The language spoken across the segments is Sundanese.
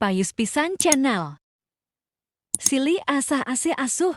Payus Pisan Channel. Silih asah asih asuh.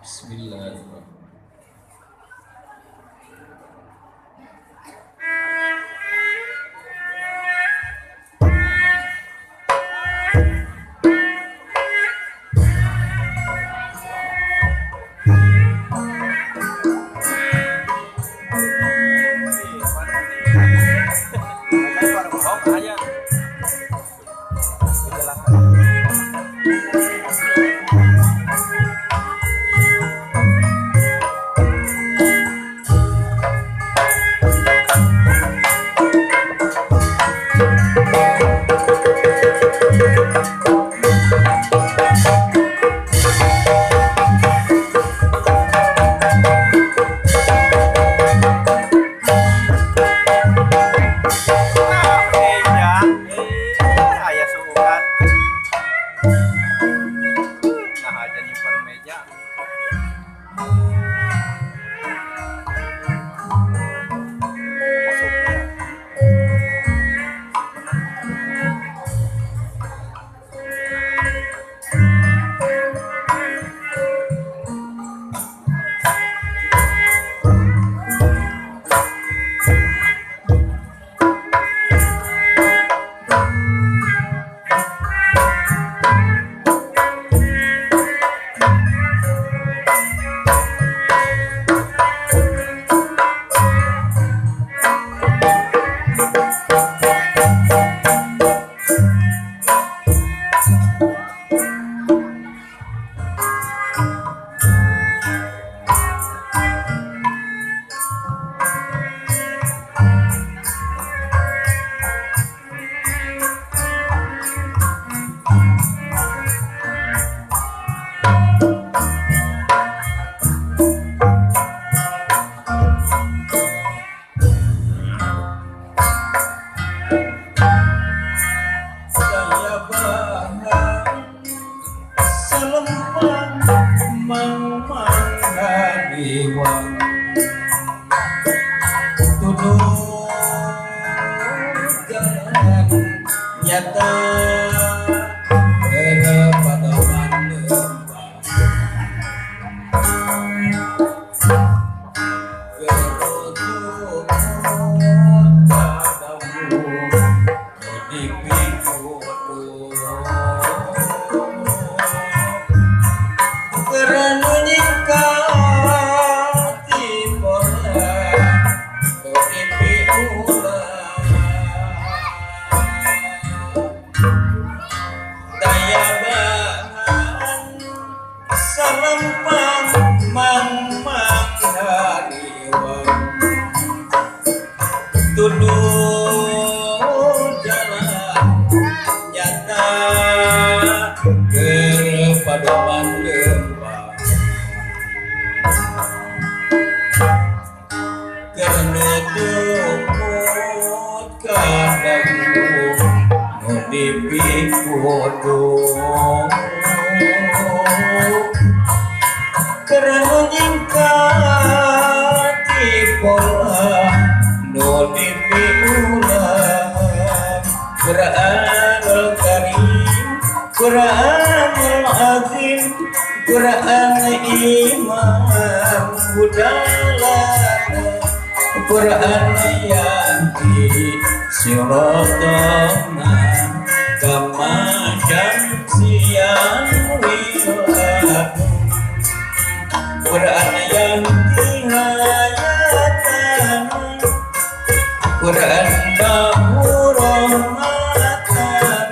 Bismillahirrahmanirrahim. Nyata Kerana nyingkah Pikudu Kerana nyingkat pola nu dipiulang Quranul Karim, Quranul Azim, Quran Imam Budalana, Quran Yahdi Sirotona kama syamsiyan wilad, Quran Yahdi hayatan, Quran Rahmatan,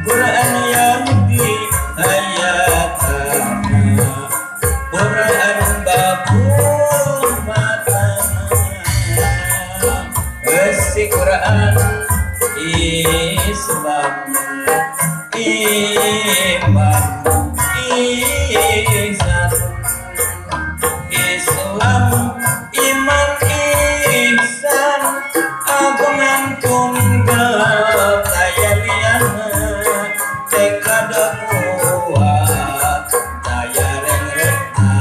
Quran Yahdi hayatan, Quran Rahmatan. Besi Quran Islam, iman, ihsan, Islam, iman, ihsan, agungan tunggal daya liana, tekad kuat daya rengretna,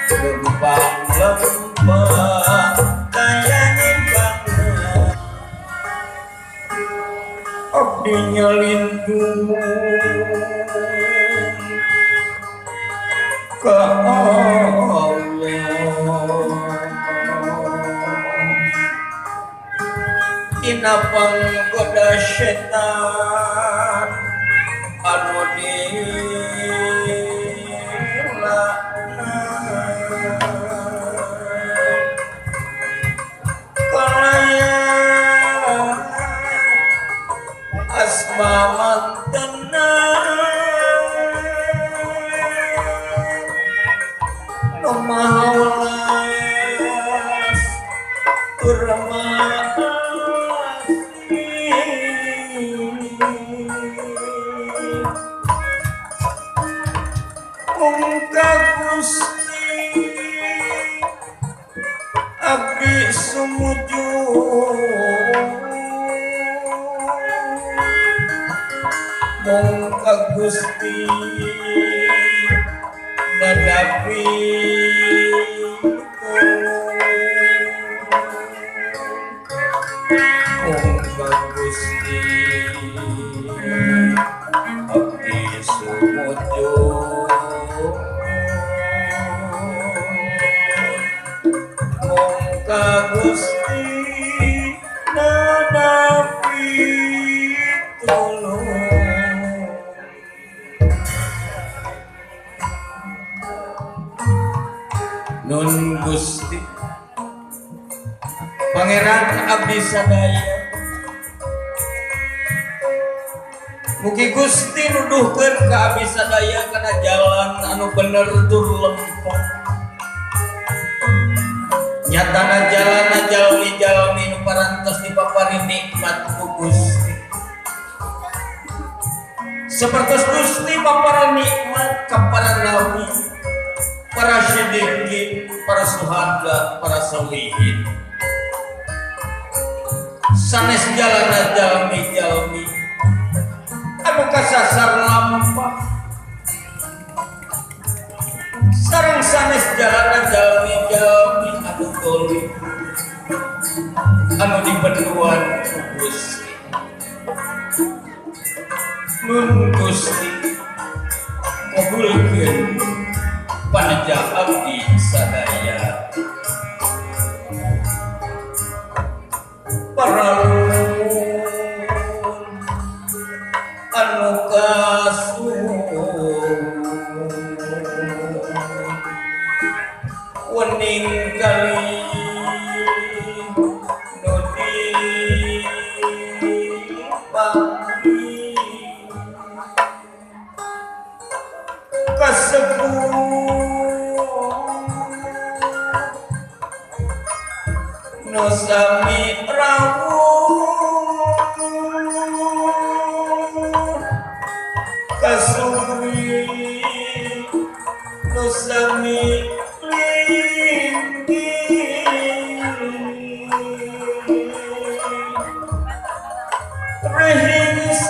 lempang lempang daya nimbangna. Abdi nyalindung ka Allah tina panggoda setan anu dilaknat kalayan asma mantena nu maha welas tur maha asih. Mungka Gusti abdi sumujud, mungka Gusti nadapi mungka Gusti abdi sumujud, mungka Gusti nadapi tulung. Nun Gusti Pangeran abdi sadaya, mugi Gusti nuduhkeun ka abdi sadaya kana jalan anu bener tur lempeng, nyatana jalana jalmi-jalmi nu parantos dipaparin nikmat ku Gusti, sapertos Gusti paparan nikmat ka para nabi, para siddiqin, para suhada, para solihin. Sanes jalana jalmi-jalmi anu kasasar lampah, sareng sanes jalana jalmi-jalmi anu dolim, anu dipenduan ku Gusti. Nun Gusti kabulkeun paneja abdi sadaya. Paralun anu kasuhun wening kali nu dipanggih kasebut nu sami rawuh kasuri nu sami linggih rehing.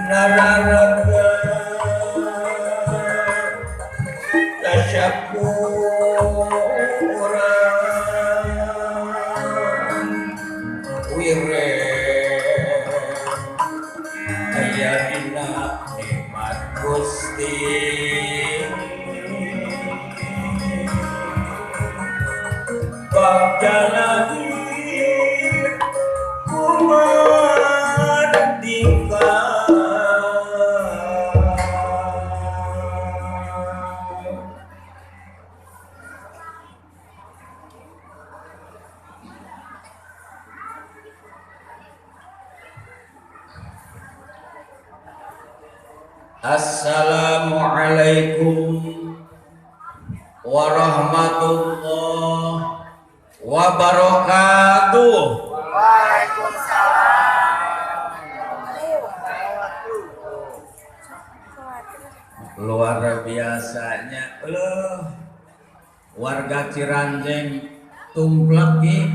Nararaga tasyakuran wire aya dina nikmat Gusti bagja lahir kumardika. Assalamualaikum warahmatullahi wabarakatuh. Waalaikumsalam. Luar biasanya, loh, warga Ciranjeng tumplek ki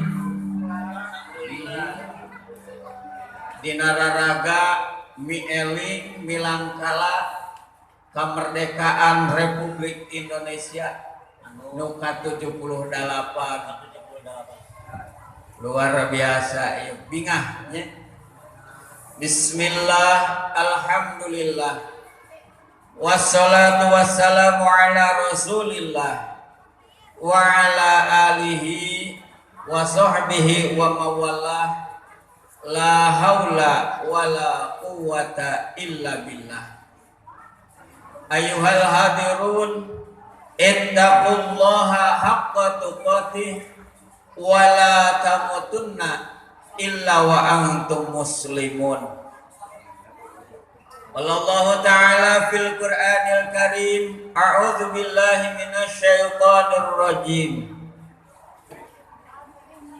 dinararaga mieling milangkala kemerdekaan Republik Indonesia nu ka-78. Luar biasa ieu bingah nya. Bismillah, alhamdulillah, wassalatu wassalamu ala rasulillah wa ala alihi wa sahbihi wa mawalah. La haula wala quwwata illa billah. Ayyuhal hadirun, ittaqullaha haqqa tuqatih wa la tamutunna illa wa antum muslimun. Wallahu ta'ala fil Qur'anil Karim, a'udzu billahi minasyaitonir rajim.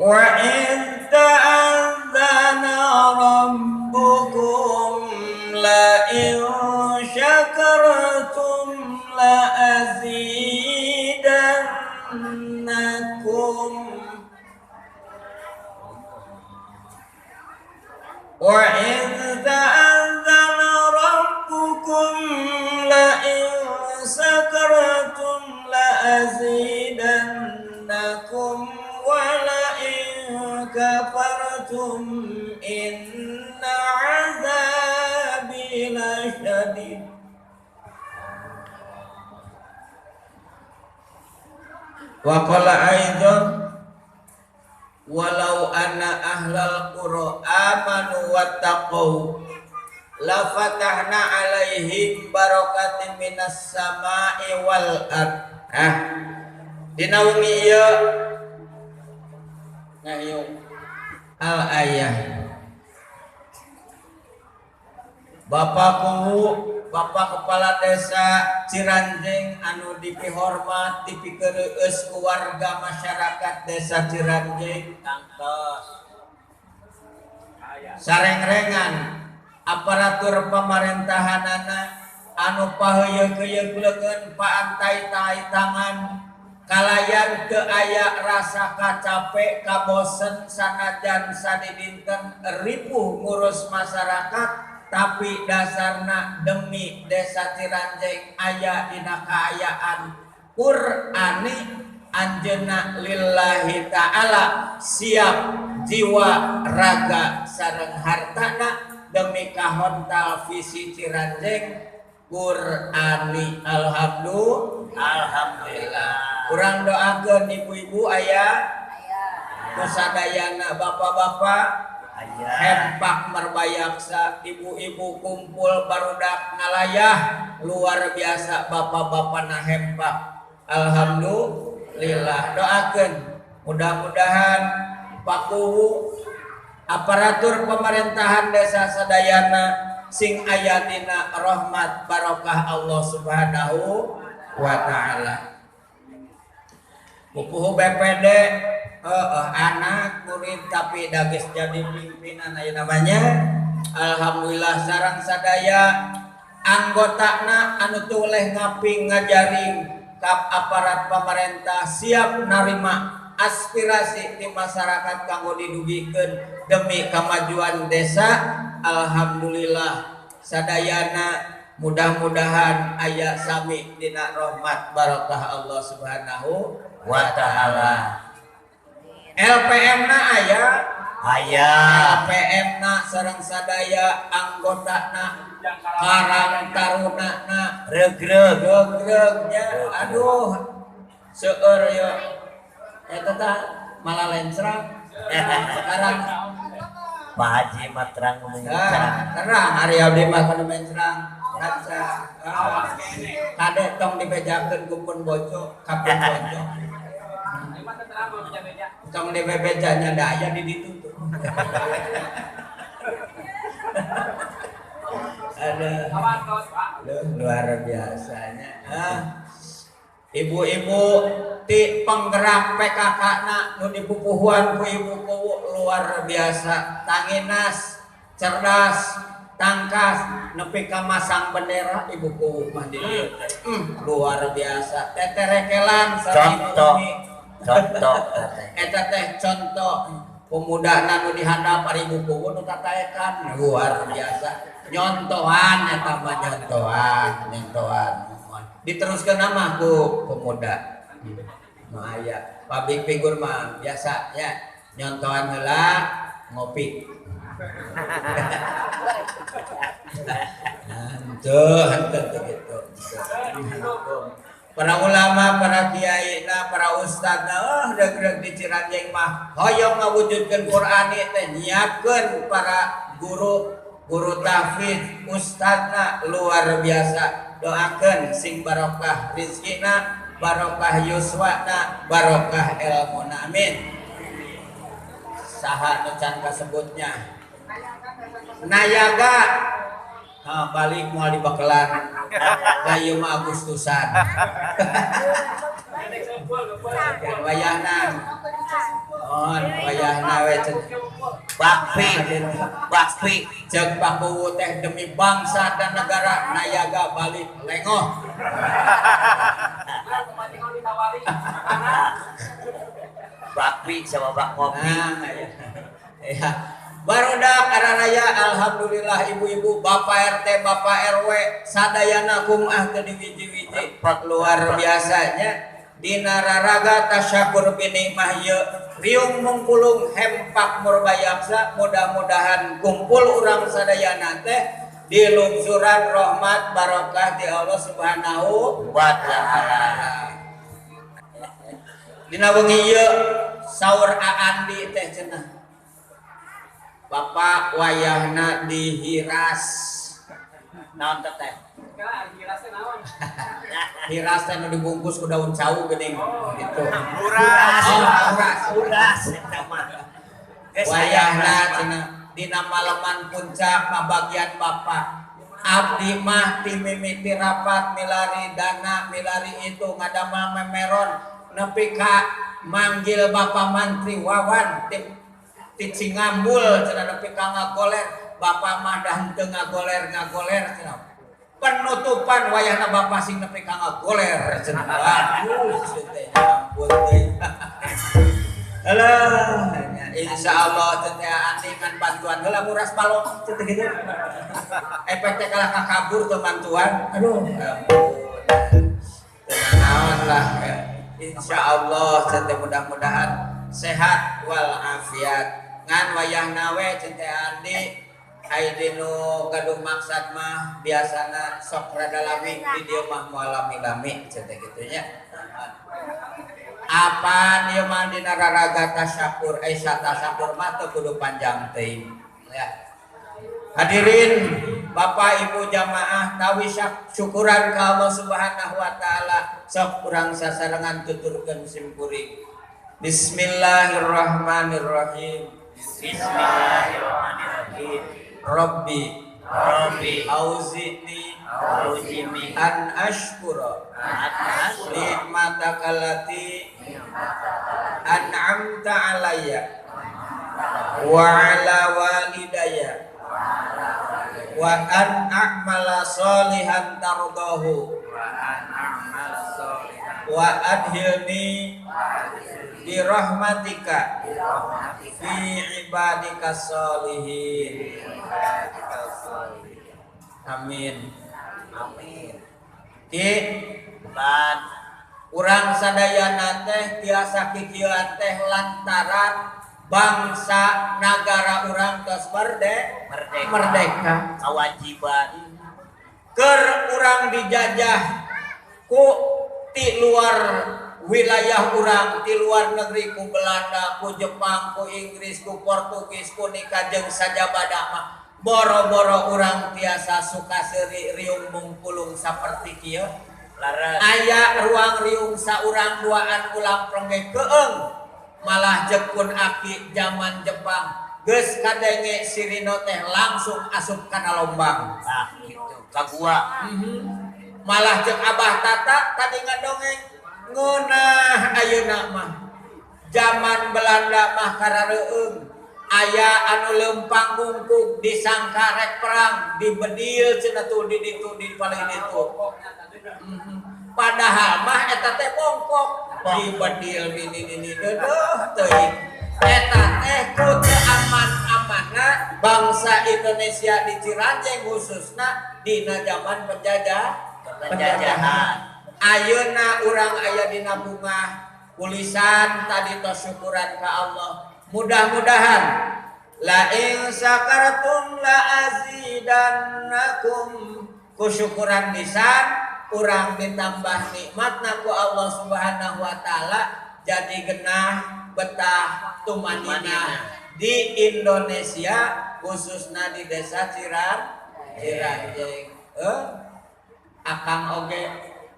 Wa in ta'adzana rabbukum la in syakartum la azidannakum. Wa in ta'adzana rabbukum la in syakartum la azidannakum wa la in kafartum inna azabi lasyadid. Wa qala aidan walau anna ahlal qura amanu wattaqau la fatahna alaihim barakatin minas sama'i wal ard. Ah, dina wengi ieu ngayung al ayah Bapak Kuwu, Bapak Kepala Desa Ciranjeng anu dipihormat dipikeureueus ku warga masyarakat Desa Ciranjeng tangtos sarengrengan aparatur pamerintahanana anu paheuyeuk-heuyeuk leungeun paantai-tai tangan kalayan teu aya rasa kacape kabosen sanajan sadidinten ripuh ngurus masyarakat tapi dasarna demi Desa Ciranjeng aya dina kaayaan Qur'ani anjeunna lillahi ta'ala siap jiwa raga sareng hartana demi kahontal visi Ciranjeng Qur'ani. Alhamdulillah. Alhamdulillah. Kurang doakeun ibu-ibu aya kusadayana bapak-bapak hempak merbayaksa ibu-ibu kumpul barudak ngalayah luar biasa bapak-bapak na hempak. Alhamdulillah. Doakeun mudah-mudahan Pak Kuwu aparatur pemerintahan desa sadayana sing aya dina rahmat barokah Allah Subhanahu wa ta'ala. Pupuhu BPD anak murid tapi dagis jadi pimpinan aya namanya. Alhamdulillah sareng sadaya anggotana anu teu leh ngaping ngajaring kap aparat pemerintah siap narima aspirasi di masyarakat kanggo didugikeun demi kemajuan desa. Alhamdulillah sadayana mudah-mudahan aya sami dina rahmat barokah Allah Subhanahu wa taala. LPM na aya aya LPM na sareng sadaya anggotana Karang Taruna na regreg regregnya aduh seueur ye eta tah malah lencrang sekarang Pak Haji mah terang mencrang terang ari abdi mah kana mencrang kaca kade tong dibejakeun ku pun bojo ka pun bojo tong dibebejanya da aya di ditu tuh. Ada luar biasanya. Ibu-ibu ti penggerak PKK na nu dipupuhuan ku ibu kuwu luar biasa tanginas cerdas tangkas nepi ka masang bendera ibu kuwu mah di dieu teh. Luar biasa teterekelan contoh contoh eta teh contoh pemuda nu dihandap ari ibu kuwu nu tataekan luar biasa nyontohan eta mah nyontohan nyontohan diteruskan nama ku pemuda nu aya public figure mah biasa ya nyontohan heula ngopi henteu henteu gitu. Para ulama, para kiai na, para ustad na, oh regreg di Ciranjeng mah hoyong ngawujudkeun Qur'an teh nyiapkeun para guru guru tahfidz ustadna luar biasa. Doakeun sing barokah rizkina, barokah yuswana, barokah ilmuna, amin. Saha nu can kasebutnya nayaga ha, balik moal dibakelan da ieu mah Agustusan wayahna on wayahna we bakpi bakpi ceuk Pak Kuwu teh demi bangsa dan negara nayaga balik lengoh. Bakpi sama bak kopi. Nah, ya. Barudak araraya alhamdulillah ibu-ibu bapak RT bapak RW sadayana kumah teu diwiji-wiji luar biasanya dina raraga tasyakur binikmah ieu riung mungkulung hempak murbayaksa mudah-mudahan kumpul urang sadayana teh di lungsuran rahmat barokah di Allah Subhanahu wa taala. Dina wengi ieu saur Andi teh cenah Bapak wayahna dihiras naon teh teh hiras teh nu dibungkus ku daun cau geuning gitu. Uras oh, uras uras eta mah wayahna cenah dina maleman puncak mah bagian bapak abdi mah ti mimiti rapat milari dana milari itu ngadamel memeron nepi ka manggil Bapak Mantri Wawan ti Cingambul cenah nepi ka ngagoler bapak mah dah henteu ngagoler ngagoler cenah penutupan wayahna bapak sing nepi ka ngagoler cenah aduh teh ampun teh alah insyaallah teh andi ngan bantuan heula nguras balong teh kitu efek teh kalah ka kabur teu bantuan aduh ampun teu naon lah insyaallah teh mudah-mudahan sehat wal afiat ngan wayahna we teh andi ai dinu gaduh maksad mah biasana sok rada lami di dieu mah moal lami-lami teh kitu nya apa dieu mah dina raraga tasyakur ai tasyakur mah teu kudu panjang teuing ya. Hadirin Bapak Ibu jamaah tawi syukuran ka Allah Subhanahu wa taala sok urang sasarengan tuturkeun simkuring. Bismillahirrahmanirrahim. Bismillahirrahmanirrahim. Rabbi Rabbi auzi'ni auzi'ni an ashkura ni'mataka allati an'amta alayya wa ala walidayya wa an a'mala sholihan tardahu wa adhilni Bi rahmatika fi ibadika sholihin. Amin. Amin. Ki Ban urang sadayana teh tiasa kikieuan teh lantaran bangsa nagara urang tos merdeka. Merdeka. Kewajiban Keur urang dijajah ku ti luar wilayah urang, ti luar negeri, ku Belanda, ku Jepang, ku Inggris, ku Portugis, ku nika jeung sajabada mah boro-boro urang tiasa suka seuri riung mungkulung saperti kieu. Laras. Aya ruang riung saurang duaan ulang prongge keeng malah jekun aki zaman Jepang geus kadenge sirino teh langsung asup kana lombang. Nah, gitu. Ka gua. Malah cek Abah Tata tadi ngadongeng ngeunah ayeuna mah zaman Belanda mah karareueung aya anu leumpang bungkuk disangka rek perang dibedil cenah tuh di ditu di paling ditu. Padahal mah eta teh bongkok dibedil nini-nini deudeuh teuing. Eta teh ku teu aman-amanna bangsa Indonesia di Ciranjeng khususna dina zaman penjajahan. Ayeuna urang aya dina bungah kulisan tadi tos syukuran ka Allah. Mudah-mudahan la in syakartum la azidannakum, ku syukuran lisan urang ditambah nikmatna ku Allah Subhanahu wa taala jadi genah betah tumaninah di Indonesia khususna di desa Ciranjeng. Akang oge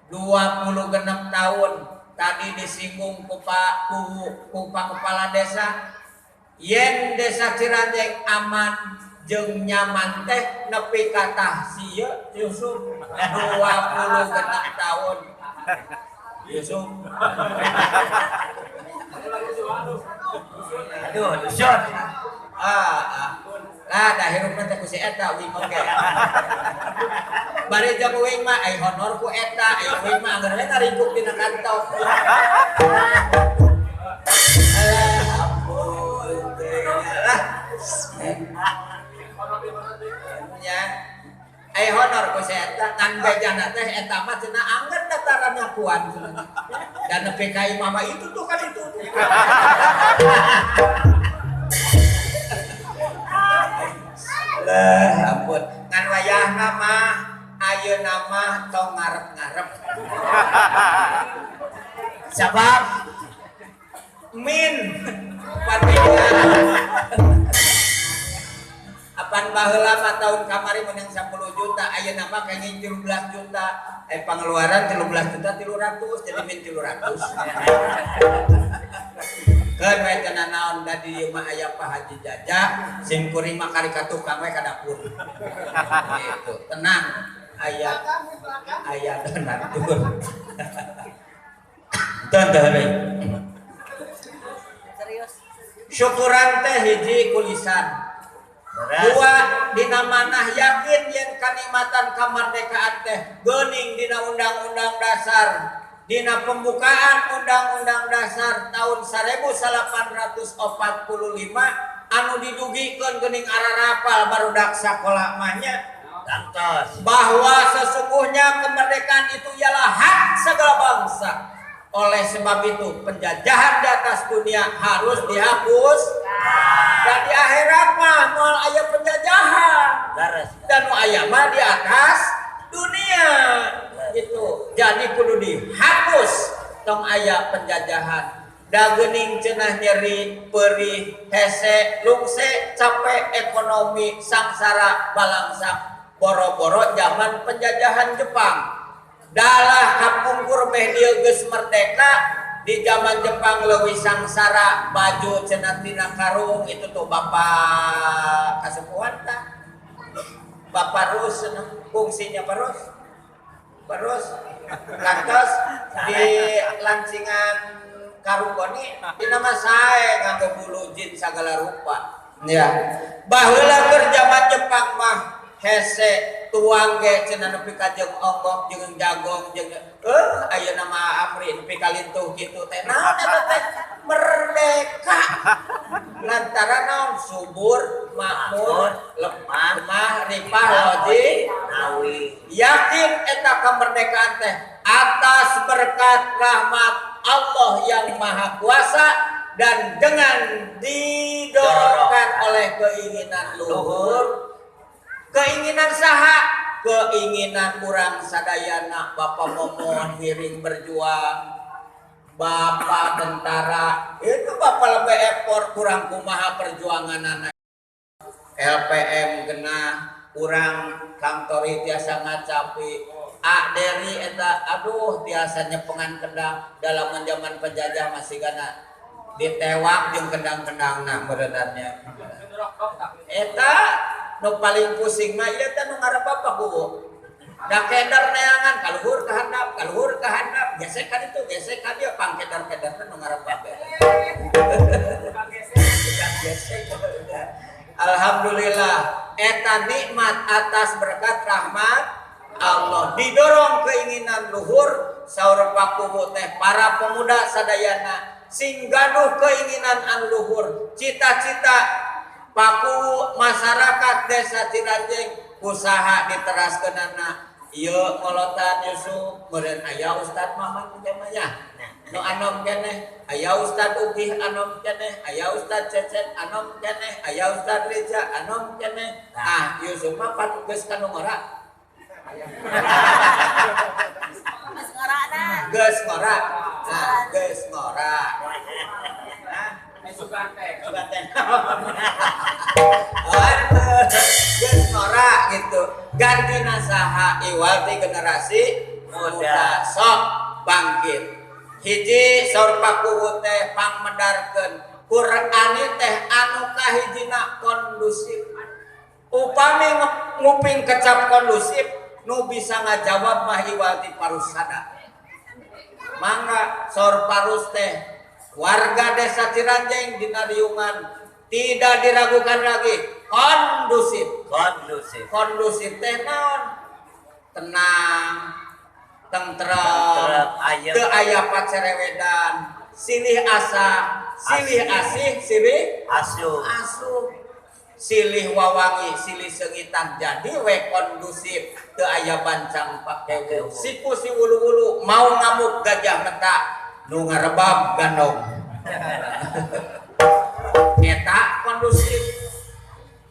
26 tahun tadi disinggung ku Pak kepala desa yen desa Ciranjeng aman jeung nyaman teh nepi ka tah sieu Yusuf 26 tahun Yusuf. Aduh, Yusuf. Lah da hirupna teh ku si eta uing oge. Bari jeung uing mah ai honor ku eta, ai uing mah anggar we ngaringkuk dina kantong. Alah, ampun teh lah. Nya ai honor ku si eta ngan bejana teh eta mah cenah angger dataran ngakuan cenah. Dan nepi ka imah mah itu tuh kan itu tuh. Lah ampun ngan wayahna mah ayeuna mah tong ngarep-ngarep. Sabab min patingan. Apan baheula mah tahun kamari menang 10 juta ayeuna mah kenging 13 juta. Pengeluaran 13 juta 300 jadi min 300. Keun we teu nanaon da di dieu mah aya Pak Haji Jaja sim kuring mah kari ka tukang we ka dapur. Gitu. Tenang aya aya donatur. Teu teu heureuy. Serius. Syukuran teh hiji kulisan. Dua dina manah yakin yen kanikmatan kamardekaan teh geuning dina Undang-Undang Dasar. Dina pembukaan Undang-Undang Dasar tahun 1845 anu didugikeun geuning ararapal barudak sakola mah nya. Tangtos. Bahwa sesungguhnya kemerdekaan itu ialah hak segala bangsa. Oleh sebab itu penjajahan di atas dunia harus dihapus. Dan di akhirat mah moal aya penjajahan. Dan nu aya mah di atas dunia. Gitu. Jadi kudu dihapus tong aya penjajahan. Da geuning cenah nyeri, perih, hese, lungse, capek ekonomi, sangsara, balangsang, boro-boro zaman penjajahan Jepang. Dalah kapungkur meh dieu geus merdeka di zaman Jepang leuwih sangsara baju cenah tina karung itu tuh bapak kasepuhan tah. Bapak Rus fungsinya Pak Rus lantas di lancingan karung goni dina mah sae nganggo bulu jin sagala rupa. Ya. Baheula keur zaman Jepang mah Hese tuang ge cenah nepi ka jeung onggok jeung jagong jeung ayeuna mah Amri nepi ka lintuh kitu teh. Naon eta teh? Merdeka. Lantaran naon? Subur, makmur, lemah, ripah, loji, nawi. Yakin eta kemerdekaan teh atas berkat rahmat Allah yang Maha Kuasa dan dengan didorongkan oleh keinginan luhur. Keinginan saha? Keinginan urang sadayana. Bapak momon hiring berjuang, bapak tentara itu bapak lebih ekor kurang kumaha perjuangan anak LPM genah urang kantori tiasa ngacapi A Deri eta aduh tiasa nyepengan kendang dalam zaman penjajah masih gana ditewak jeung kendang-kendangna merenannya eta nu paling pusing mah ieu teh nu ngarep bapak kuwu da keder neangan kaluhur ka handap kaluhur ka handap gesek ka ditu gesek ka dieu pangkeder-kederna nu ngarep bapak. Gesek. Alhamdulillah eta nikmat atas berkat rahmat Allah didorong keinginan luhur saur pakuwu teh para pemuda sadayana sing gaduh keinginan anu luhur cita-cita pakuwu masyarakat desa Ciranjeng usaha diteraskeunana ieu ngolotan Yusuf meureun aya Ustad Maman jamanya nu anom keneh aya Ustad Ugih anom keneh aya Ustad Cecet anom keneh aya Ustad Riza anom keneh ah Yusuf mah pan geus ka nu ngora geus ngorana geus ngora nah geus ngora geus ngora gitu ganti nasaha iwal ti generasi muda sok bangkit hiji saur pakuwu teh pangmedarkeun Qur'ani teh anu kahijina kondusif upami nguping kecap kondusif nu bisa ngajawab mah iwal ti parusada mangga saur parus teh warga desa Ciranjeng dina riungan tidak diragukan lagi kondusif. Kondusif. Kondusif teh naon? Tenang, tentrem, teu aya pacerewedan, silih asa, silih asih, silih asuh. Asuh. Silih wawangi, silih seungitan jadi we kondusif, teu aya bancang pakewu. Siku si wulu-wulu mau ngamuk gajah meta nu ngarebab gandong. Eta kondusif.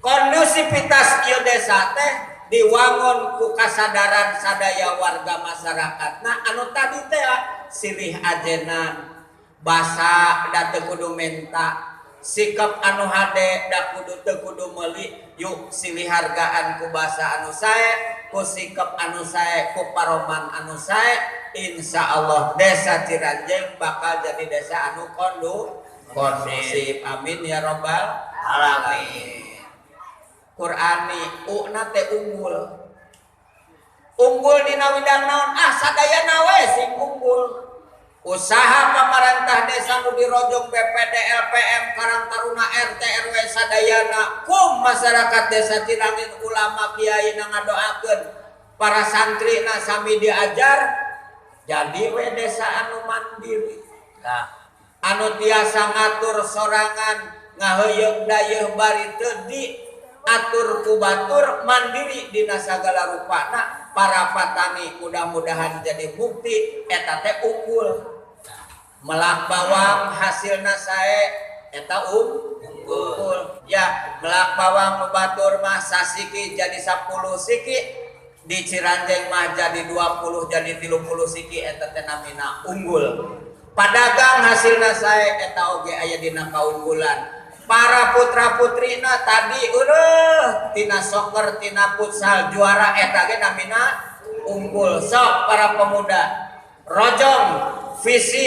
Kondusivitas ieu desa teh diwangun ku kasadaran sadaya warga masyarakat. Nah anu tadi teh silih ajenan, basa da teu kudu menta, sikap anu hade da kudu teu kudu meuli, yuk silih hargaan ku basa anu sae, ku sikap anu sae, ku paroman anu sae, insya Allah desa Ciranjeng bakal jadi desa anu kondusif. Amin ya robbal alamin. Qur'ani una teh unggul. Unggul dina widang naon? Ah sadayana we sing unggul. Usaha pamarentah desa nu dirojong BPD, LPM, Karang Taruna, RT, RW sadayana kum masyarakat desa Ciranjeng ulama kiai na ngadoakeun para santri na sami diajar jadi we desa anu mandiri. Nah, anu tiasa ngatur sorangan ngaheuyeung dayeuh bari teu di atur ku batur mandiri dina sagala rupana para petani mudah-mudahan jadi bukti eta teh unggul melak bawang hasilna sae eta unggul ya melak bawang batur mah sasiki jadi 10 siki di Ciranjeng mah jadi 20 jadi 30 siki eta teh namina unggul padagang hasilna sae eta oge aya dina kaunggulan para putra-putrina tadi eueuh tina soccer tina futsal juara eta ge namina unggul. Sok para pemuda rojong visi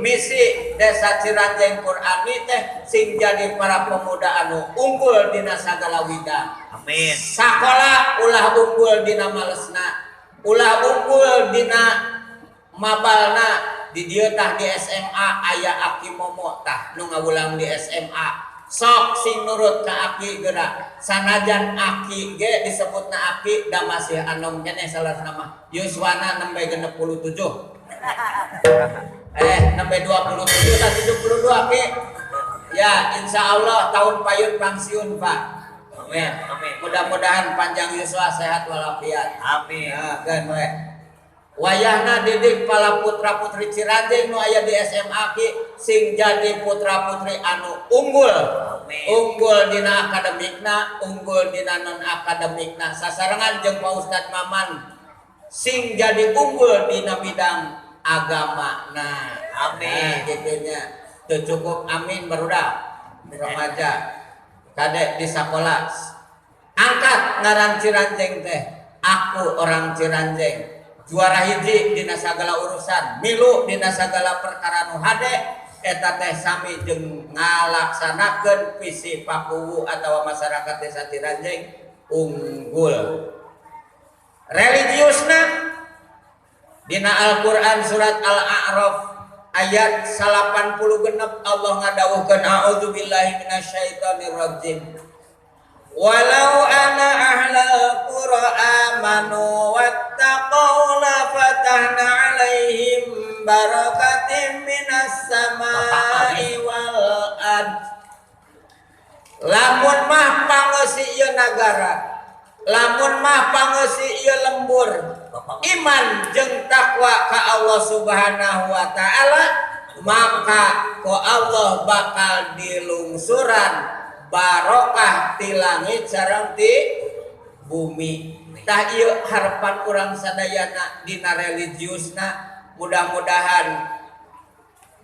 misi desa Ciranjeng Qur'ani teh sing jadi para pemuda anu unggul dina sagala widang. Amin. Sakola ulah unggul dina malesna, ulah unggul dina mabalna. Di dieu tah di SMA aya Aki Momo tah nu ngawulang di SMA. Sok sing nurut ka aki geura. Sanajan aki ge disebutna aki da masih anom keneh salah nama. Yuswana nembe 67. Nembe 27 ta 72 ki. Ya, insya Allah tahun payun pangsiun, Pak. Amin. Amin. Mudah-mudahan panjang yuswa sehat walafiat. Amin. Ya, kan we. Wayahna didik pala putra putri Ciranjeng nu aya di SMA ki sing jadi putra putri anu unggul. Amin. Unggul dina akademikna, unggul dina non akademikna. Sasarengan jeung Pak Ustad Maman sing jadi unggul dina bidang agama. Nah, amin. Nah, gitunya. Teu cukup amin barudak remaja. Kadek di sakola angkat ngaran Ciranjeng teh. Aku orang Ciranjeng. Juara hiji dina sagala urusan, milu dina sagala perkara nu hade eta teh sami jeung ngalaksanakeun visi Pakuwu atawa masyarakat desa Ciranjeng unggul. Religiusna dina Al-Qur'an surat Al-A'raf ayat 86 Allah ngadawuhkeun a'udzubillahi minasyaitonirrajim. Walau ana ahlal qura amanu wattaqau la fatahna alaihim barakatim minas samai wal ard. Lamun mah pangeusi ieu nagara, lamun mah pangeusi ieu lembur, iman jeung takwa ka Allah Subhanahu wa taala, maka ku Allah bakal dilungsuran barokah ti langit sareng ti bumi. Tah ieu harapan urang sadayana dina religiusna, mudah-mudahan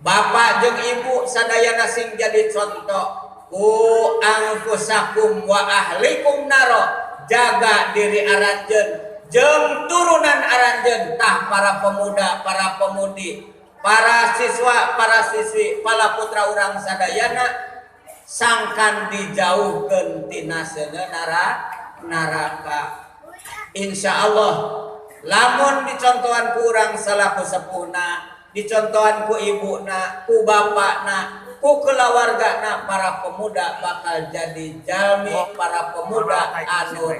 bapak jeung ibu sadayana sing jadi contoh. Ku anfusakum wa ahlikum naro, jaga diri aranjeun jeung turunan aranjeun. Tah para pemuda, para pemudi, para siswa, para siswi, para putra urang sadayana sangkan dijauhkeun tina seuneu neraka. Insya Allah lamun dicontohan ku urang salaku sepuhna, dicontohan ku ibuna, ku bapakna, ku kulawargana, para pemuda bakal jadi jalmi para pemuda anu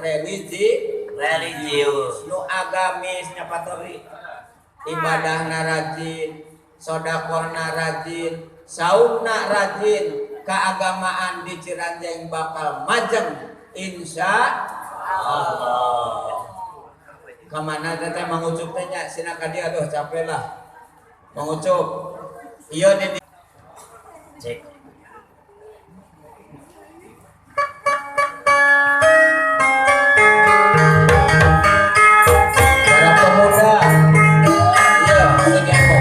religius, nu agamis nya patori, ibadahna rajin, sodakohna rajin, saumna rajin, keagamaan di Ciranjeng bakal majeng insya Allah. Kemana teteh mengucup teh nya sina ka dia, aduh capek lah mengucup. Iya di cek. Para pemuda, iya sing eko.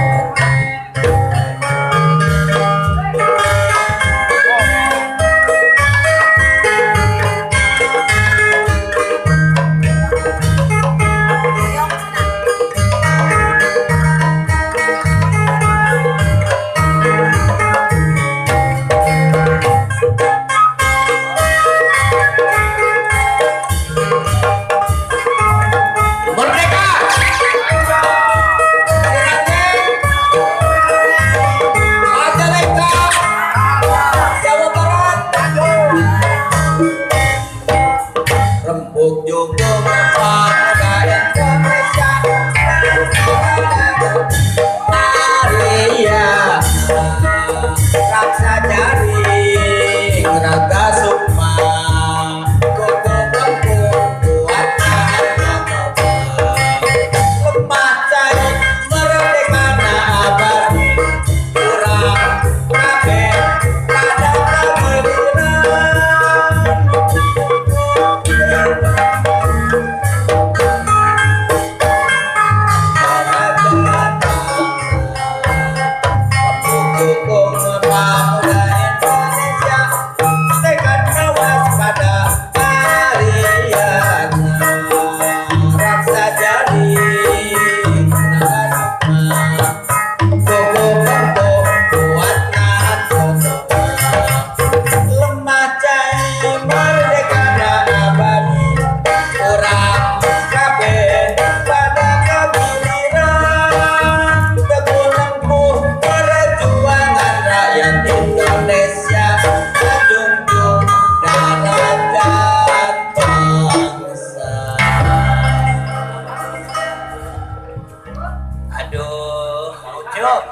Cuk.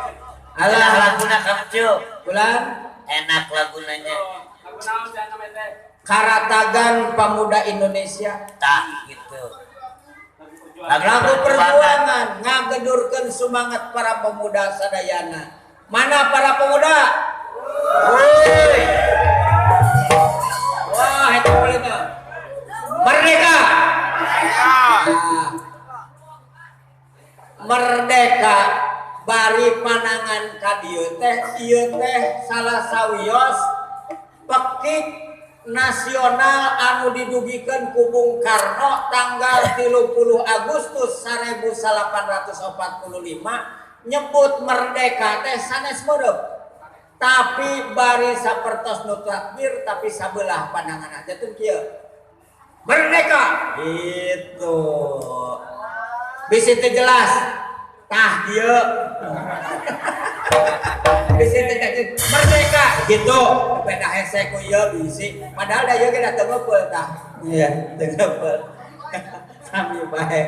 Alah laguna Kang Cuk. Bulan enak lagunanya. Karatagan Pemuda Indonesia. Tah gitu. Lagu perjuangan ngagedurkeun semangat para pemuda sadayana. Mana para pemuda? Woi. Wah, itu bolehnya. Merdeka. Merdeka bari panangan ka dieu teh ieu teh salah sawios pekik nasional anu didugikeun ku Bung Karno tanggal 30 Agustus 1845 nyebut merdeka teh sanes modep tapi bari sapertos nu takbir tapi sabelah pandangan aja tuh kieu merdeka gitu bisi teu jelas tah kieu bisi teu merdeka gitu beda hese ku ieu bisi padahal da ieu ge da teu ngepeul tah iya teu ngepeul sami bae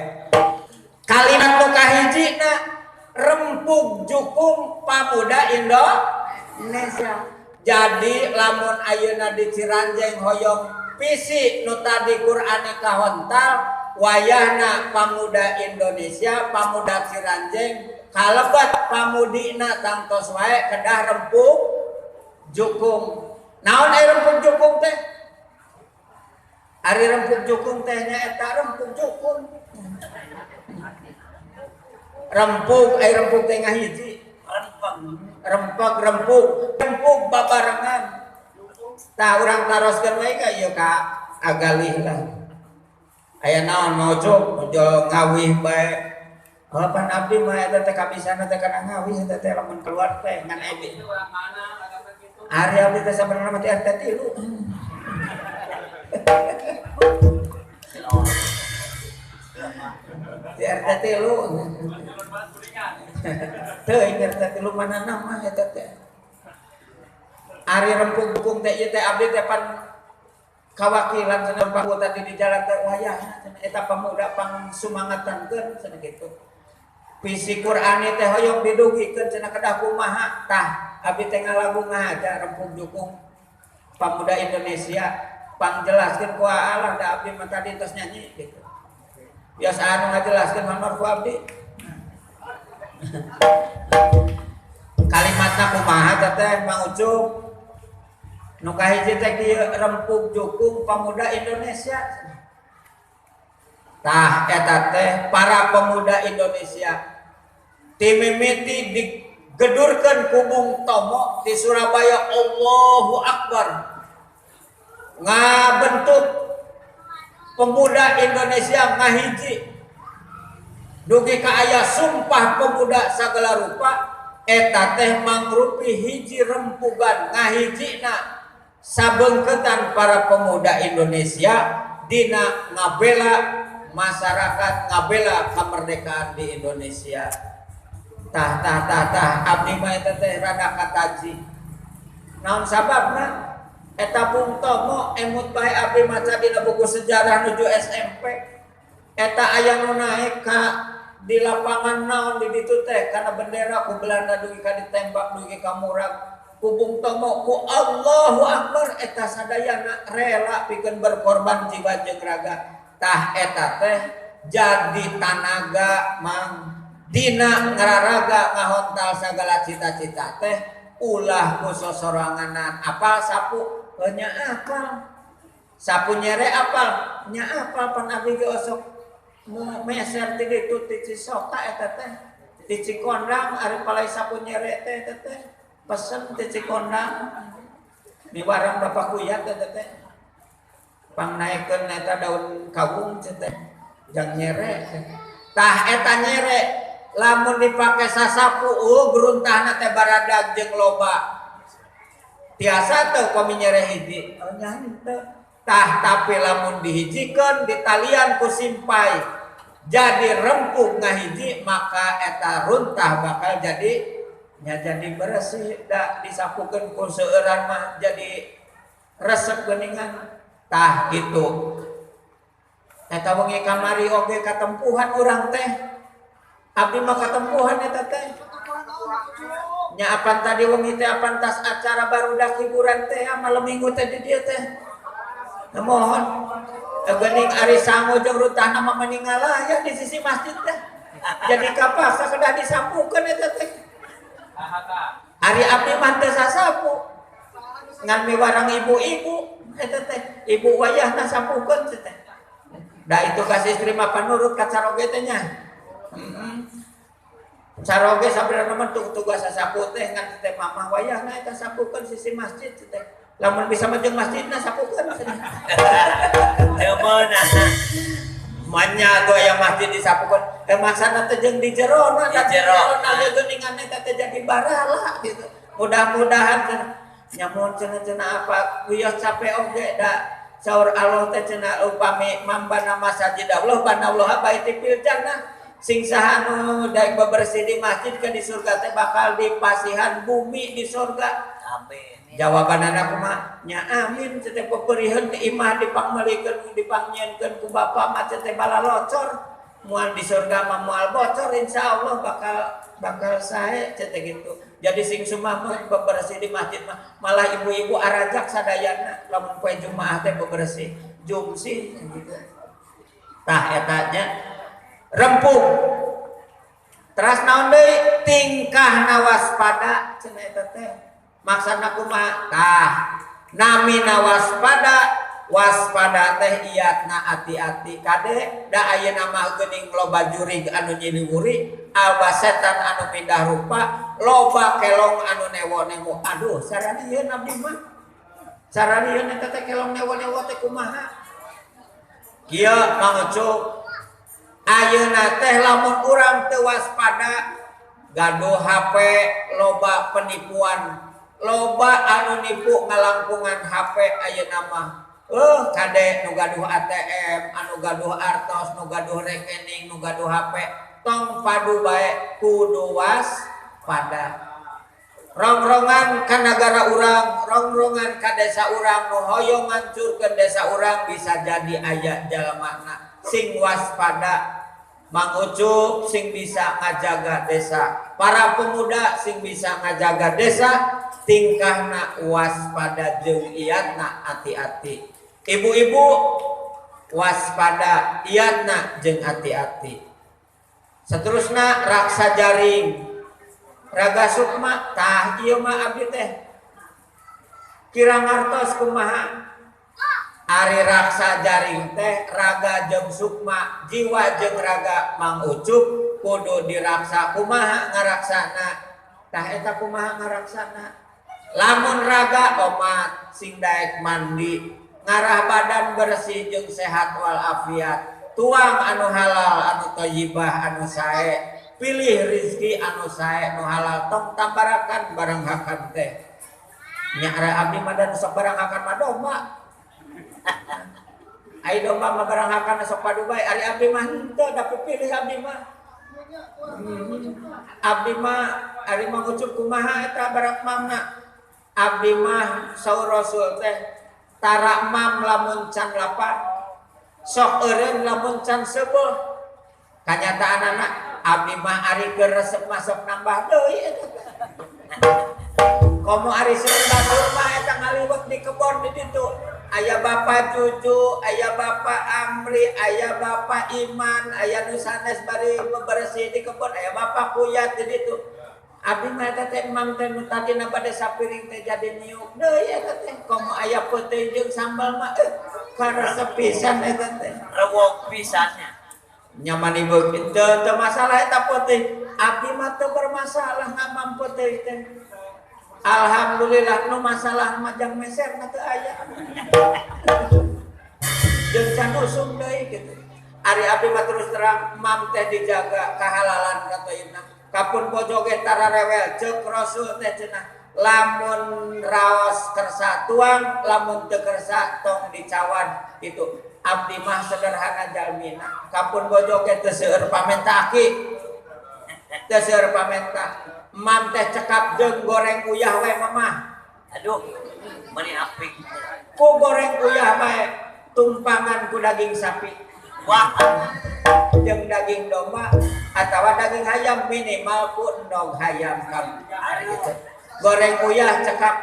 kalimat nu kahijina rempug jukung pamuda Indonesia. Jadi lamun ayeuna di Ciranjeng hoyong visi nu tadi Qur'ane kahontal wayahna pamuda Indonesia pamuda Ciranjeng kalebet pamudina tangtos wae kedah rempug jukung. Naon ai rempug jukung teh? Ari rempug jukung teh nya eta rempug jukung. Rempug ai rempug teh ngahiji. Rempeg rempug, rempug babarengan. Tah urang taroskeun wae ka ieu ka agalih lah. Aya naon mau cuk muncul ngawih bae. Oh pan abdi mah eta teh kabisana teh kana ngawih eta teh lamun keluar teh ngan abdi. Ari abdi teh sabenerna mah ti RT 3. Ti RT 3. Teuing RT 3 mana nama eta teh. Ari rempug dukung teh ieu teh abdi teh pan kawakilan cenah paku tadi di jalan teh wayahna cenah eta pemuda pangsumangatankeun cenah kitu. Visi Qur'ane teh hoyong didugikeun cenah kedah kumaha tah abdi teh ngalagu ngahaja rempug jukung pemuda Indonesia pangjelaskeun ku Allah da abdi mah tadi tos nyanyi gitu. Biasa anu ngajelaskeun honor ku abdi. Kalimatna kumaha teh Mang Ucup? Nu kahiji teh kieu rempug jukung pemuda Indonesia. Tah eta teh para pemuda Indonesia timimiti digedurkeun ku Bung Tomo di Surabaya Allahu Akbar ngabentuk pemuda Indonesia ngahiji dugi ka aya sumpah pemuda sagala rupa eta teh mangrupi hiji rempugan ngahijina sabengketan para pemuda Indonesia dina ngabela masyarakat ngabela kemerdekaan di Indonesia. Tah tah tah tah abdi mah eta teh rada kataji. Naon sababna? Eta Bung Tomo emut bae abdi maca dina buku sejarah nuju SMP. Eta aya nu naek ka di lapangan naon di ditu teh kana bendera ku Belanda dugi ka ditembak dugi ka murag ku Bung Tomo ku Allahu Akbar eta sadayana rela pikeun berkorban jiwa jeung raga. Tah eta teh jadi tanaga mang dina ngararaga ngahontal sagala cita-cita teh ulah ku sosoranganan apal sapu nya apal sapu nyere apal nya apal pan abdi ge osok meser ti ditu ti Cisoka eta teh ti Cikondang ari palai sapu nyere teh eta teh pesen ti Cikondang di warang Bapak Kuyat eta teh pangnaikeun eta daun kawung teh jang nyere tah eta nyere lamun dipake sasapu geruntahna teh baradag jeung loba tiasa teu komi nyere hiji oh nya henteu tah tapi lamun dihijikeun ditalian ku simpai jadi rempug ngahiji maka eta runtah bakal jadi nya jadi bersih da disapukeun ku seueuran mah jadi resep geuningan. Tah gitu. Eta wengi kamari oge katempuhan urang teh. Abdi mah katempuhan eta teh. Nya apan tadi wengi teh apan tas acara barudak hiburan teh malam minggu teh di dieu teh. Mohon geuning ari sangu jeung rutahna mah meninggal ya di sisi masjid teh. Jadi kapaksa kedah disapukeun eta teh. Ari abdi mah teu sasapu. Ngan miwarang ibu-ibu eta teh, ibu wayahna sapukeun teh. Da itu kasih istri mah panurut ka caroge teh nya. Caroge sabenerna mah tugas sasapu teh ngan teh mamah wayahna eta sapukeun sisi masjid teh. Lamun bisa mah jeung masjidna sapukeun cenah. Teu meunang. Manya tuh aya masjid disapukeun. Eh maksana teh jeung di jerona, di jerona geuningan eta teh jadi barala gitu. Mudah-mudahan cenah nyamun cenah-cenah apa wios capek oge da saur Allah teh cenah upami mambana masjid Allah banallah baiti fil jannah. Sing saha nu daek bebersih di masjid ke di surga teh bakal dipasihan bumi di surga. Amin. Jawabanana kumaha? Nya amin teh peperiheun imah dipangmelikeun dipangnyieunkeun ku bapa mah teh balalocor. Moal di surga mah moal bocor insyaallah bakal sae teh gitu. Jadi sing sumah mah bebersih di masjid mah malah ibu-ibu arajak sadayana lamun poe Jumaah teh bebersih jumsih gitu. Tah eta nya rempug. Teras naon deui tingkahna waspada cenah eta teh. Maksana kumaha? Tah, namina waspada, waspada teh iatna ati-ati kade da ayeuna mah geuning loba jurig anu nyiliwuri, alba setan anu pindah rupa, loba kelong anu newo-newo. Aduh, sararieun abdi mah. Sararieun eta teh kelong newo-newo teh kumaha? Kieu Mang Ucup. Ayeuna teh lamun urang teu waspada gaduh HP loba penipuan, loba anu nipu ngalangkungan HP ayeuna mah. Kade nu gaduh ATM, anu gaduh artos, nu gaduh rekening, nu gaduh HP, tong padu bae kudu waspada. Rongrongan ka nagara urang, rongrongan ka desa urang, nu hoyong ngancurkeun desa urang bisa jadi aya jalemana. Sing waspada Mang Ucup sing bisa ngajaga desa, para pemuda sing bisa ngajaga desa, tingkahna waspada jeung iatna ati-ati. Ibu-ibu waspada iatna jeung ati-ati. Seterusna raksa jaring, raga sukma tah ieu mah abdi teh kira ngartos kumaha. Ari raksa jaring teh raga jeung sukma, jiwa jeung raga Mang Ucup kudu diraksa kumaha ngaraksana. Tah eta kumaha ngaraksana? Lamun raga omat sing daek mandi, ngarah badan bersih jeung sehat walafiat, tuang anu halal anu thayyibah anu sae, pilih rizki anu sae nu halal tong tambarakan barang hakan teh. Nya abdi mah dan sok barang hakan mah domba. Ai domba mah barang hakan sok padu bae, ari abdi mah henteu da pipilih abdi mah. Abdi mah ari Mang Ucup kumaha eta barang mamna. Abdi mah saur Rasul teh tara mam lamun can lapar, sok eureun lamun can seubeuh. Kanyataanana abdi mah ari keur resep mah sok nambah deui eta teh. Komo ari seueur batur mah eta ngaliwet di kebon di ditu. Aya bapak Cucu, aya bapak Amri, aya bapak Iman, aya nu sanes bari bebersih di kebon, aya bapak Kuyat di ditu. Abdi mah eta teh emang teh nu tadina bade sapiring teh jadi niuk deui eta teh. Komo aya peuteung jeung sambal mah karesep pisan eta teh. Rewok pisannya. Nyaman ieu teu masalah eta peuteung. Abdi mah teu bermasalah ngamam peuteung teh. Alhamdulillah nu masalah majang meser mah teu aya. Jeung can usum deui kitu. Ari abdi mah terus terang mam teh dijaga kahalalan katoyna. Kapun bojo ge tara rewel ceuk Rasul teh cenah lamun raos kersa tuang lamun teu kersa tong dicawan kitu. Abdi mah sederhana jalmina. Kapun bojo ge teu seueur pamenta aki. Teu seueur pamenta. Mam teh cekap jeung goreng uyah we mamah. Aduh, meni apik. Ku goreng uyah bae, tumpangan ku daging sapi. Wah, jeung daging domba, atawa daging hayam minimal ku endog hayam kam gitu. Goreng uyah cekap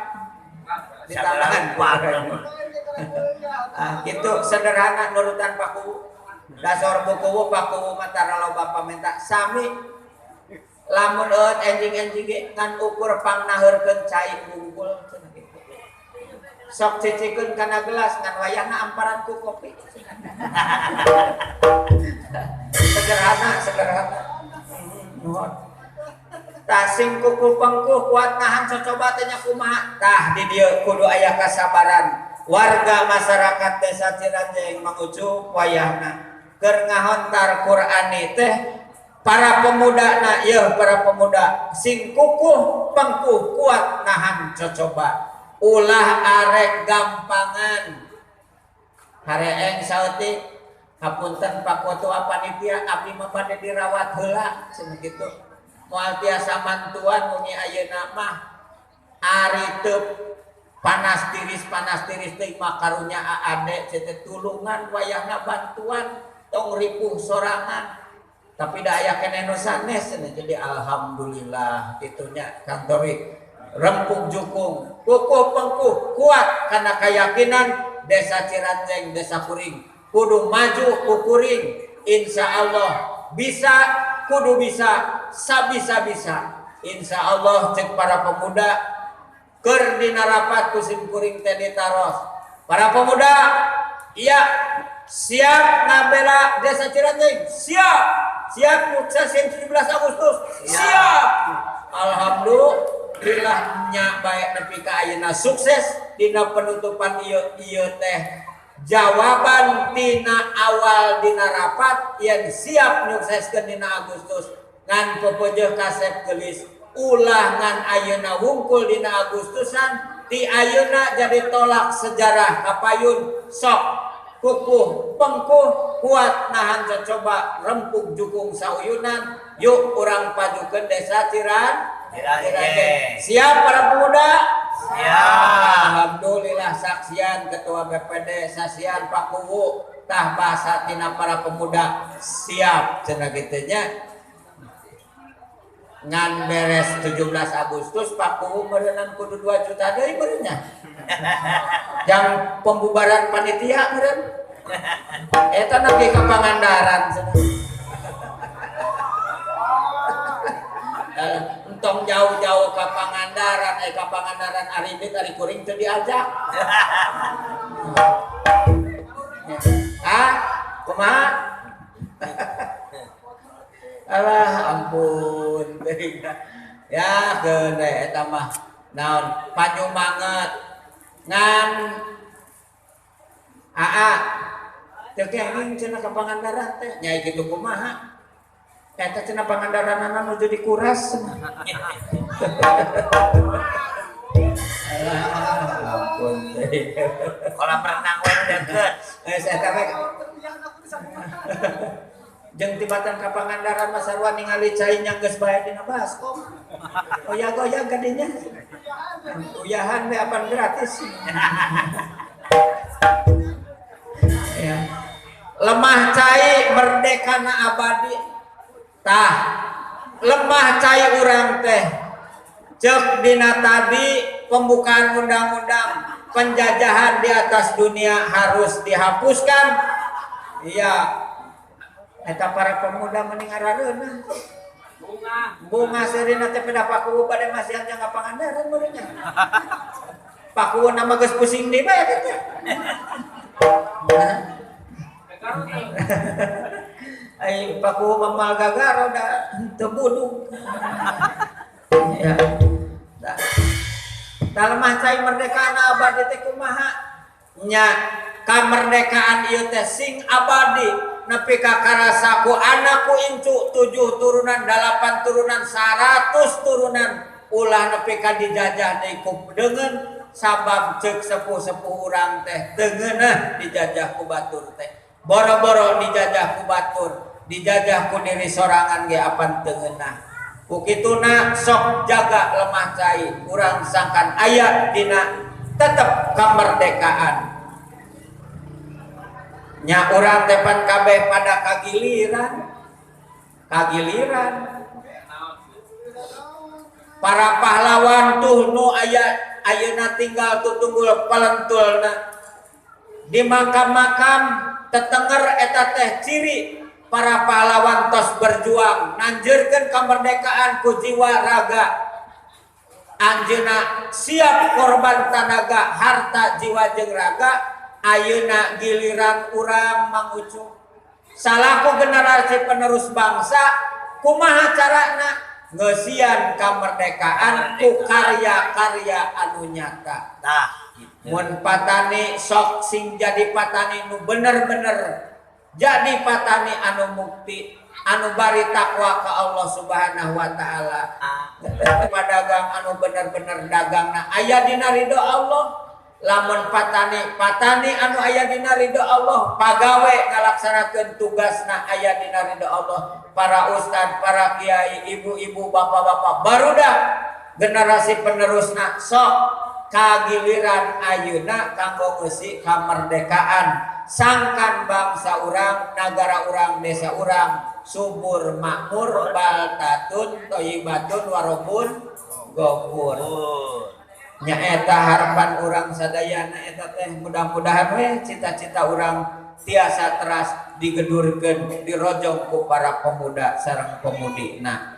ditambahan gitu sederhana nurutan Pakuwu. Dasar bukuwu Pakuwu mah tara loba pamenta sami lamun eueut enjing-enjing ge ngan ukur pangnaheurkeun cai wungkul cenah kitu. Sok cicikeun kana gelas ngan wayahna amparan ku kopi. Sederhana sederhana. Nuhun. Tah sing kuku pengkuh kuat nahan cocoba teh nya kumaha? Tah di dieu kudu aya kasabaran. Warga masyarakat desa Ciranjeng mangucup wayahna keur ngahontar Qur'ani teh para pemuda na yeuh para pemuda sing kukuh pengkuh kuat nahan cocoba ulah arek gampangan hareeng saeutik hapunten Pak Ketua panitia abdi mah bade dirawat heula cenah kitu moal tiasa mantuan muni ayeuna mah ari teu panas tiris teh mah karunya aade teh tulungan wayahna bantuan tong ripuh sorangan tapi da aya keneh nu sanes jadi alhamdulillah kitunya kantori rempug jukung kukuh pengkuh kuat karena keyakinan desa Ciranjeng desa kuring kudu maju ku kuring insyaallah bisa kudu bisa sabisa-bisa insyaallah cek para pemuda keur dina rapat ku sim kuring teh ditaros para pemuda iya siap ngabela desa Ciranjeng siap siap suksesin 17 Agustus siap alhamdulillah nya bae nepi ka ayeuna sukses dina penutupan ieu ieu teh jawaban tina awal dina rapat yen siap nyukseskeun dina Agustus ngan pepeujeuh kasep geulis ulah ngan ayeuna wungkul dina Agustusan ti ayeuna jadi tolak sejarah kapayun sok kukuh pengkuh kuat nahan cocoba rempug jukung sauyunan yuk urang pajukeun desa Ciranjeng. Siap para pemuda? Siap. Alhamdulillah saksian ketua BPD saksian Pak Kuwu tah bahasa tina para pemuda siap cenah kitu nya. Ngan beres 17 Agustus Pak Kuwu meureunan kudu 2 juta deui meureun nya. Jang pembubaran panitia meureun. Eta nepi ka Pangandaran cenah. Entong jauh-jauh ka Pangandaran, ka Pangandaran aribit ari kuring teu diajak. Ah, kumaha? Alah ampun ya keun we eta mah naon panyumanget ngan aa teu kenging cenah ka Pangandaran teh nya kitu kumaha eta cenah Pangandaranana nuju dikuras. Alah ampun teh kolam renang we deukeut geus eta we jeung tibatan ka Pangandaran mah sarua ningali cai nya geus bae dina baskom. Oyag-oyag ka dinya. Uyahan we apan gratis. Ya. Lemah cai merdekana abadi. Tah, lemah cai urang teh. Ceuk dina tadi pembukaan undang-undang penjajahan di atas dunia harus dihapuskan. Iya. Eta para pemuda mending arareunah. Bunga. Bunga seurina teh pedah Pakuwu bade masihan jang ka Pangandaran meureun nya. Pakuwu na mah geus pusing deui bae teh. Ai Pakuwu mah moal gagaro da teu budug. Ya. Tah lemah cai merdekana abadi teh kumaha? Nya kamerdekaan ieu teh sing abadi. Nepi ka karasa ku anakku incu 7 turunan 8 turunan 100 turunan ulah nepi ka dijajah deui ku deungeun sabab ceuk sepuh-sepuh urang teh deungeunah dijajah ku batur teh boro-boro dijajah ku batur dijajah ku diri sorangan ge apan teu ngeunah ku kituna sok jaga lemah cai urang sangkan aya dina tetep kamerdekaan. Nya urang teh pan kabeh pada kagiliran. Kagiliran para pahlawan tuh nu aya ayeuna tinggal tutunggul palentulna di makam-makam tetenger eta teh ciri para pahlawan tos berjuang nanjeurkeun kemerdekaan ku jiwa raga anjeunna siap korban tanaga harta jiwa jeung raga. Ayeuna giliran urang mangucuk salaku generasi penerus bangsa kumaha carana ngeusian kemerdekaan ku karya-karya anu nyata. Tah gitu. Mun patani sok sing jadi patani nu bener-bener jadi patani anu mukti anu bari takwa ka Allah Subhanahu wa taala. Padagang anu bener-bener dagangna aya dina ridho Allah. Lamun patani patani anu aya dina ridho Allah, pagawe ngalaksanakeun tugasna aya dina ridho Allah. Para ustad, para kiai, ibu-ibu, bapak-bapak, barudak generasi penerusna sok kagiliran ayeuna kanggo ngeusi kamerdekaan sangkan bangsa urang, nagara urang, desa urang subur makmur baltatun thayyibatun warobun gofur. Nyaeta harapan urang sadayana eta teh mudah-mudahan we cita-cita urang tiasa teras digedurkeun dirojong ku para pemuda sareng pemudi. Nah,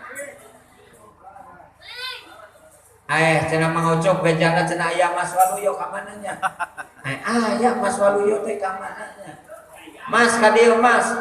cenah mangucuk bejana cenah aya Mas Waluyo ka mana nya? Aya Mas Waluyo teh ka mana nya? Mas ka dieu Mas.